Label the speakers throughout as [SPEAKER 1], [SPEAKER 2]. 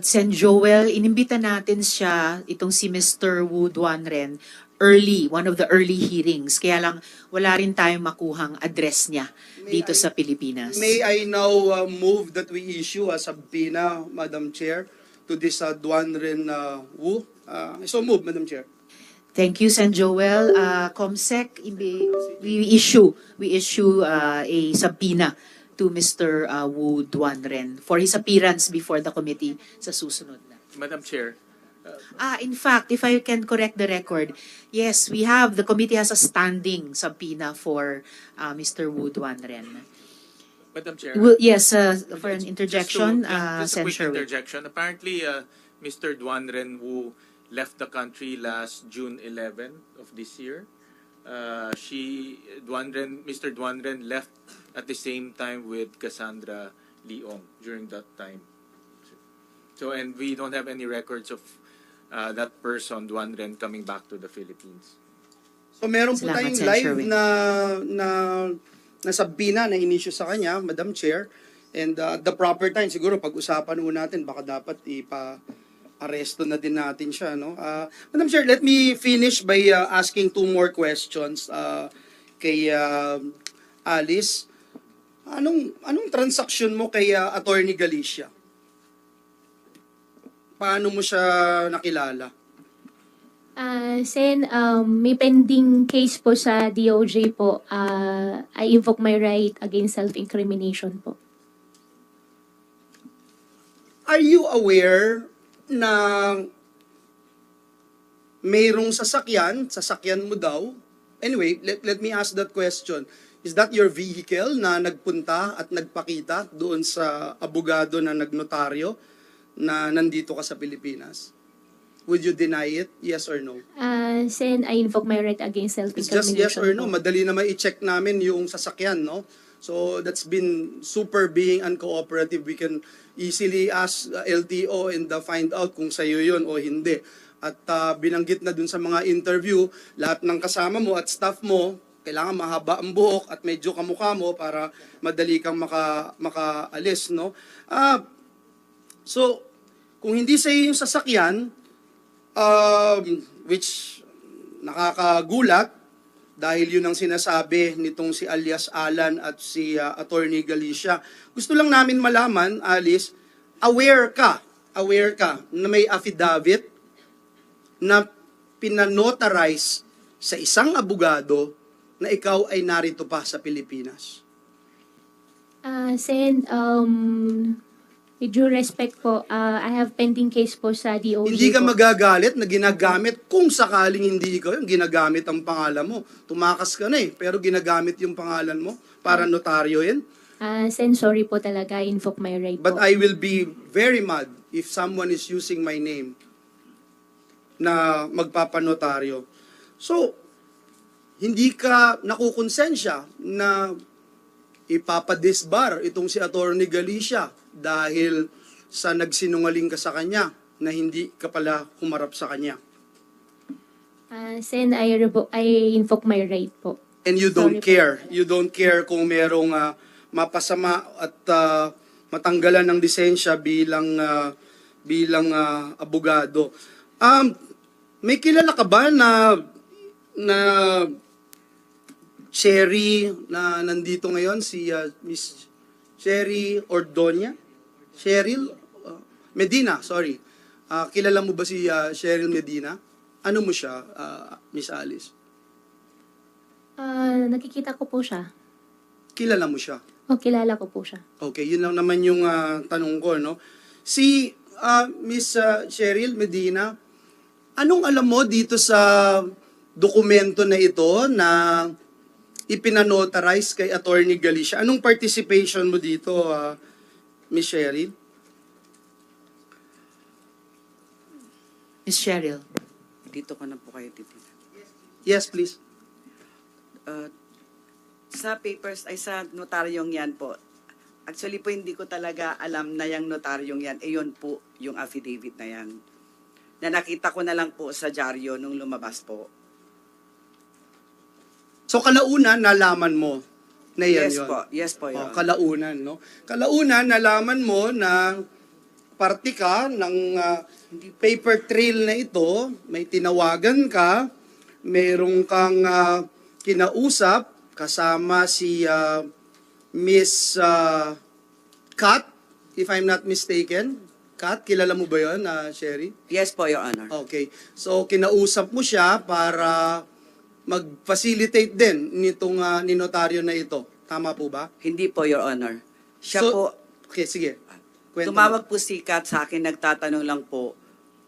[SPEAKER 1] Sen Joel, inimbita natin siya, itong si Mr. Wu Duanren, early, one of the early hearings. Kaya lang, wala rin tayong makuhang address niya dito sa Pilipinas.
[SPEAKER 2] May I now move that we issue a subpoena, Madam Chair, to this Duanren Wu? So move, Madam Chair.
[SPEAKER 1] Thank you, Sen Joel. Comsec, we issue a subpoena to Mr. Wu Duanren for his appearance before the committee sa susunod na.
[SPEAKER 3] Madam Chair,
[SPEAKER 1] In fact, if I can correct the record, yes, the committee has a standing subpoena for Mr. Wu Duanren.
[SPEAKER 3] Madam Chair.
[SPEAKER 1] Yes, for an interjection,
[SPEAKER 3] just a quick
[SPEAKER 1] Sen.
[SPEAKER 3] interjection. Apparently, Mr. Duanren Wu left the country last June 11 of this year. Mr. Duanren left at the same time with Cassandra Leong during that time. So, and we don't have any records of that person, Duanren, coming back to the Philippines.
[SPEAKER 2] So meron po
[SPEAKER 1] Salamat,
[SPEAKER 2] tayong
[SPEAKER 1] Sen.
[SPEAKER 2] live
[SPEAKER 1] Sherwin.
[SPEAKER 2] na subpoena na inisyu sa kanya, Madam Chair. And at the proper time, siguro pag-usapan po natin, baka dapat ipa-aresto na din natin siya. No? Madam Chair, let me finish by asking two more questions kay Alice. Anong transaksyon mo kay Attorney Galicia? Paano mo siya nakilala?
[SPEAKER 4] Sen, may pending case po sa DOJ po. I invoke my right against self-incrimination po.
[SPEAKER 2] Are you aware na mayroong sasakyan mo daw? Anyway, let me ask that question. Is that your vehicle na nagpunta at nagpakita doon sa abogado na nagnotaryo na nandito ka sa Pilipinas? Would you deny it? Yes or no?
[SPEAKER 4] Sen, I invoke my right against
[SPEAKER 2] It's
[SPEAKER 4] self-incrimination
[SPEAKER 2] just yes or no.
[SPEAKER 4] po.
[SPEAKER 2] Madali na i-check namin yung sasakyan, no? So that's been super being uncooperative. We can easily ask LTO and find out kung sa'yo yun o hindi. At binanggit na dun sa mga interview, lahat ng kasama mo at staff mo, kailangan mahaba ang buhok at medyo kamukha mo para madali kang makaalis, no? So, kung hindi sa'yo yung sasakyan, which nakakagulat, dahil yun ang sinasabi nitong si alias Alan at si Attorney Galicia. Gusto lang namin malaman, Alice, aware ka na may affidavit na pinanotarize sa isang abogado na ikaw ay narito pa sa Pilipinas?
[SPEAKER 4] Sen, with due respect po, I have pending case po sa DOJ
[SPEAKER 2] Hindi ka
[SPEAKER 4] po.
[SPEAKER 2] magagalit na ginagamit, kung sakaling hindi ikaw yung ginagamit ang pangalan mo. Tumakas ka na pero ginagamit yung pangalan mo para notaryo yan.
[SPEAKER 4] Sen, sorry po talaga, I invoke my right
[SPEAKER 2] But
[SPEAKER 4] po.
[SPEAKER 2] I will be very mad if someone is using my name na magpapanotaryo. So, hindi ka nakukonsensya na ipapadisbar itong si Attorney Galicia dahil sa nagsinungaling ka sa kanya na hindi ka pala humarap sa kanya.
[SPEAKER 4] Sen, I invoke my right po.
[SPEAKER 2] And you don't
[SPEAKER 4] Sorry po.
[SPEAKER 2] care. You don't care kung merong mapasama at matanggalan ng lisensya bilang abogado. May kilala ka ba na Sherry na nandito ngayon, si Miss Sherry Ordonia? Cheryl Medina, sorry. Kilala mo ba si Cheryl Medina? Ano mo siya, Miss Alice?
[SPEAKER 4] Nakikita ko po siya.
[SPEAKER 2] Kilala mo siya?
[SPEAKER 4] O, kilala ko po siya.
[SPEAKER 2] Okay, yun lang naman yung tanong ko, no? Si Miss Cheryl Medina, anong alam mo dito sa dokumento na ito na ipinanotarize kay Attorney Galicia? Anong participation mo dito, Miss Cheryl?
[SPEAKER 1] Ms. Cheryl.
[SPEAKER 5] Dito ko na po kayo titignan.
[SPEAKER 2] Yes, please.
[SPEAKER 5] Sa papers, ay sa notaryong yan po. Actually po, hindi ko talaga alam na yung notaryong yan. Yun po yung affidavit na yan. Na nakita ko na lang po sa dyaryo nung lumabas po.
[SPEAKER 2] So, kalaunan, nalaman mo na yan
[SPEAKER 5] Yes
[SPEAKER 2] yun.
[SPEAKER 5] po, yes po,
[SPEAKER 2] Oh,
[SPEAKER 5] Your Honor.
[SPEAKER 2] kalaunan, no? Kalaunan, nalaman mo na party ka ng paper trail na ito, may tinawagan ka, merong kang kinausap kasama si Miss Kat, if I'm not mistaken. Kat, kilala mo ba yun, Sherry?
[SPEAKER 5] Yes po, Your Honor.
[SPEAKER 2] Okay. So, kinausap mo siya para mag-facilitate din nitong ni notaryo na ito. Tama po ba?
[SPEAKER 5] Hindi po, Your Honor. Siya
[SPEAKER 2] So,
[SPEAKER 5] po,
[SPEAKER 2] okay, sige. Kwento mo.
[SPEAKER 5] tumawag po si Kat sa akin, nagtatanong lang po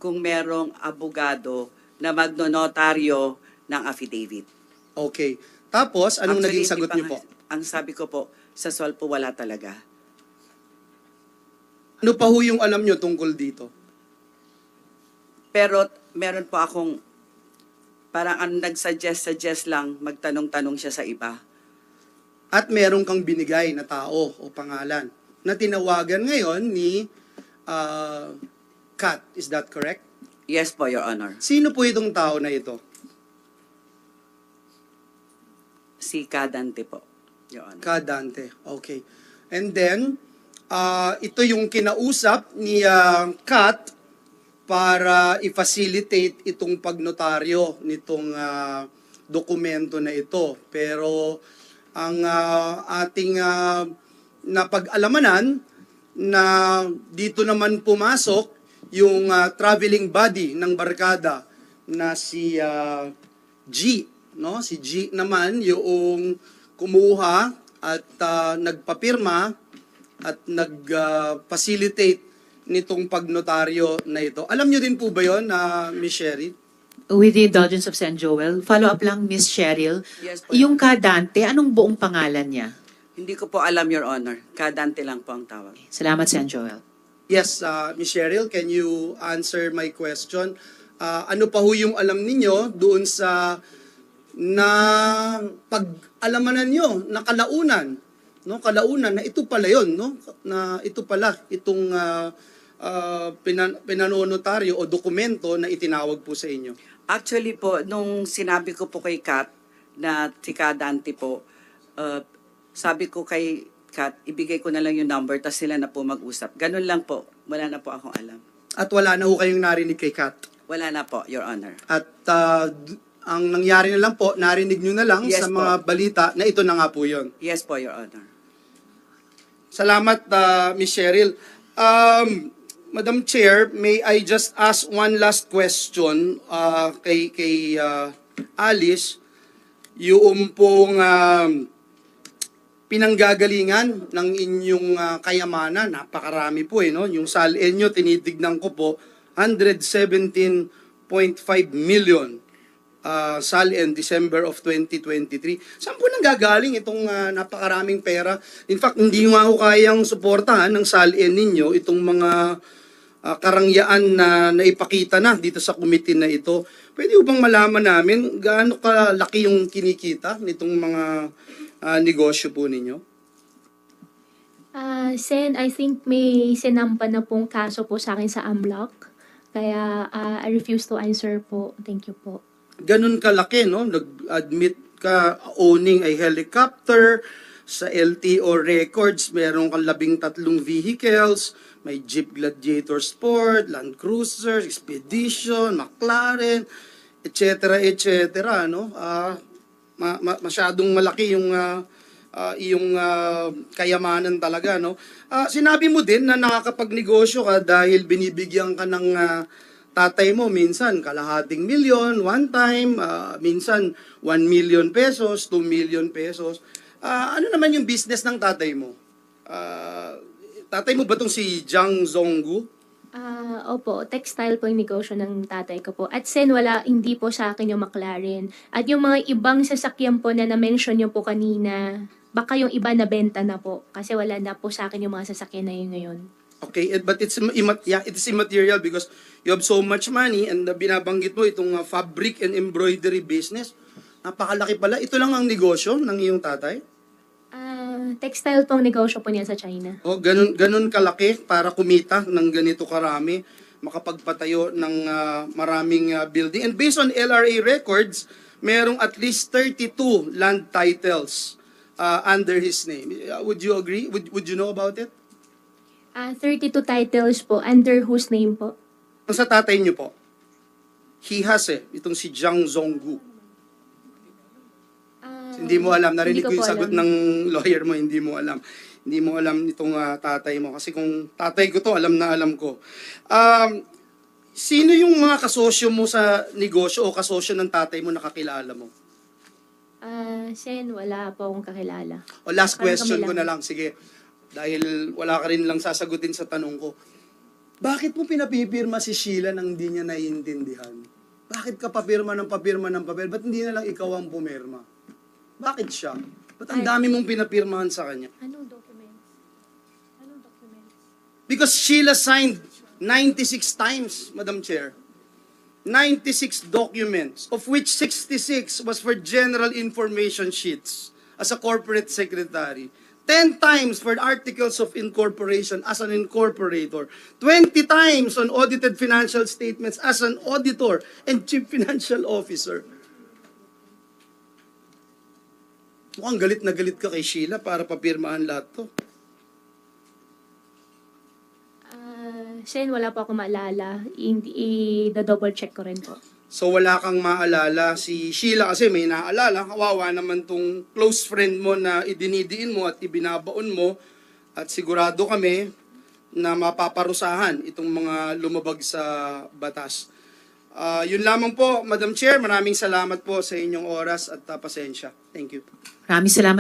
[SPEAKER 5] kung merong abogado na magnonotaryo ng affidavit.
[SPEAKER 2] Okay. Tapos, anong
[SPEAKER 5] Actually,
[SPEAKER 2] naging sagot
[SPEAKER 5] hindi
[SPEAKER 2] niyo
[SPEAKER 5] pa
[SPEAKER 2] po?
[SPEAKER 5] Ang sabi ko po, sa SOL po wala talaga.
[SPEAKER 2] Ano pa ho yung alam niyo tungkol dito?
[SPEAKER 5] Pero meron po akong, parang ang nagsuggest lang, magtanong-tanong siya sa iba.
[SPEAKER 2] At meron kang binigay na tao o pangalan na tinawagan ngayon ni Kat. Is that correct?
[SPEAKER 5] Yes po, Your Honor.
[SPEAKER 2] Sino po itong tao na ito?
[SPEAKER 5] Si Kadante po, Your Honor.
[SPEAKER 2] Kadante. Okay. And then, ito yung kinausap ni Kat para i-facilitate itong pagnotaryo nitong dokumento na ito. Pero ang ating napag-alamanan na dito naman pumasok yung traveling buddy ng barkada na si G. No? Si G naman yung kumuha at nagpapirma at nag-facilitate nitong pagnotaryo na ito. Alam nyo din po ba yun, Miss Sherry?
[SPEAKER 1] With the indulgence of Sen. Joel, follow up lang, Miss Cheryl.
[SPEAKER 5] Yes po.
[SPEAKER 1] Yung Kadante, anong buong pangalan niya?
[SPEAKER 5] Hindi ko po alam, Your Honor. Kadante lang po ang tawag.
[SPEAKER 1] Salamat, Sen. Joel.
[SPEAKER 2] Yes, Miss Cheryl, can you answer my question? Ano pa ho yung alam ninyo doon sa na pag-alamanan nyo, na kalaunan, no? Kalaunan na ito pala yon, no? Na ito pala itong pinanonotaryo o dokumento na itinawag po sa inyo.
[SPEAKER 5] Actually po, nung sinabi ko po kay Kat na si Kadante po, sabi ko kay Kat, ibigay ko na lang yung number, tapos sila na po mag-usap. Ganun lang po. Wala na po akong alam.
[SPEAKER 2] At wala na ho kayong narinig kay Kat.
[SPEAKER 5] Wala na po, Your Honor.
[SPEAKER 2] At ang nangyari na lang po, narinig nyo na lang
[SPEAKER 5] Yes
[SPEAKER 2] sa
[SPEAKER 5] po.
[SPEAKER 2] mga balita na ito na nga po yon.
[SPEAKER 5] Yes po, Your Honor.
[SPEAKER 2] Salamat, Miss Cheryl. Madam Chair, may I just ask one last question kay Alice? Yung pong pinanggagalingan ng inyong kayamanan, napakarami po no? Yung salin nyo, tinitignan ko po, 117.5 million. Salin, December of 2023. Saan po nanggagaling itong napakaraming pera? In fact, hindi nga ako kayang suportahan ng salin ninyo itong mga karangyaan na naipakita na dito sa committee na ito. Pwede bang malaman namin gaano kalaki yung kinikita nitong mga negosyo po ninyo?
[SPEAKER 4] Sen, I think may sinampa na pong kaso po sa akin sa Amloc. Kaya I refuse to answer po. Thank you po.
[SPEAKER 2] Ganun kalaki, no? Nag-admit ka owning a helicopter, sa LTO records, meron kang 13 vehicles, may Jeep Gladiator Sport, Land Cruiser, Expedition, McLaren, etc. no? Masyadong malaki yung kayamanan talaga, no? Sinabi mo din na nakakapagnegosyo ka dahil binibigyan ka ng tatay mo minsan kalahating milyon, one time, minsan 1 million pesos, 2 million pesos. Ano naman yung business ng tatay mo? Tatay mo ba itong si Jang Zonggu?
[SPEAKER 4] Opo, textile po yung negosyo ng tatay ko po. At Sen, hindi po sa akin yung McLaren. At yung mga ibang sasakyan po na na-mention nyo po kanina, baka yung iba nabenta na po. Kasi wala na po sa akin yung mga sasakyan na yun ngayon.
[SPEAKER 2] Okay, but it's immaterial because you have so much money and binabanggit mo itong fabric and embroidery business. Napakalaki pala. Ito lang ang negosyo ng iyong tatay?
[SPEAKER 4] Textile pong negosyo po niya sa China.
[SPEAKER 2] Oh, ganun kalaki para kumita ng ganito karami, makapagpatayo ng maraming building. And based on LRA records, merong at least 32 land titles under his name. Would you agree? Would you know about it?
[SPEAKER 4] 32 titles po. Under whose name po?
[SPEAKER 2] Ang sa tatay niyo po, he has itong si Jiang Zonggu. Hindi mo alam, narinig
[SPEAKER 4] Hindi
[SPEAKER 2] ko yung
[SPEAKER 4] po
[SPEAKER 2] sagot
[SPEAKER 4] alam.
[SPEAKER 2] ng lawyer mo, hindi mo alam. Hindi mo alam itong tatay mo. Kasi kung tatay ko to, alam na alam ko. Sino yung mga kasosyo mo sa negosyo o kasosyo ng tatay mo nakakilala mo?
[SPEAKER 4] Sen, wala po akong kakilala.
[SPEAKER 2] O last
[SPEAKER 4] Parang
[SPEAKER 2] question
[SPEAKER 4] kami
[SPEAKER 2] ko
[SPEAKER 4] lang.
[SPEAKER 2] na lang, sige. Dahil wala ka rin lang sasagutin sa tanong ko. Bakit mo pinapipirma si Sheila nang hindi niya naiintindihan? Bakit ka papirma ng papel? Ba't hindi na lang ikaw ang pumirma? Bakit siya? Ba't ang dami mong pinapirmahan sa kanya?
[SPEAKER 4] Anong documents?
[SPEAKER 2] Because Sheila signed 96 times, Madam Chair. 96 documents, of which 66 was for general information sheets as a corporate secretary. 10 times for articles of incorporation as an incorporator. 20 times on audited financial statements as an auditor and chief financial officer. Mukhang galit na galit ka kay Sheila para papirmahan lahat to.
[SPEAKER 4] Sen, wala po ako maalala. I-double check ko rin po.
[SPEAKER 2] So wala kang maalala si Sheila kasi may naalala. Kawawa naman tong close friend mo na idinidiin mo at ibinabaon mo. At sigurado kami na mapaparusahan itong mga lumabag sa batas. Yun lamang po, Madam Chair. Maraming salamat po sa inyong oras at pasensya. Thank you.
[SPEAKER 1] Maraming salamat.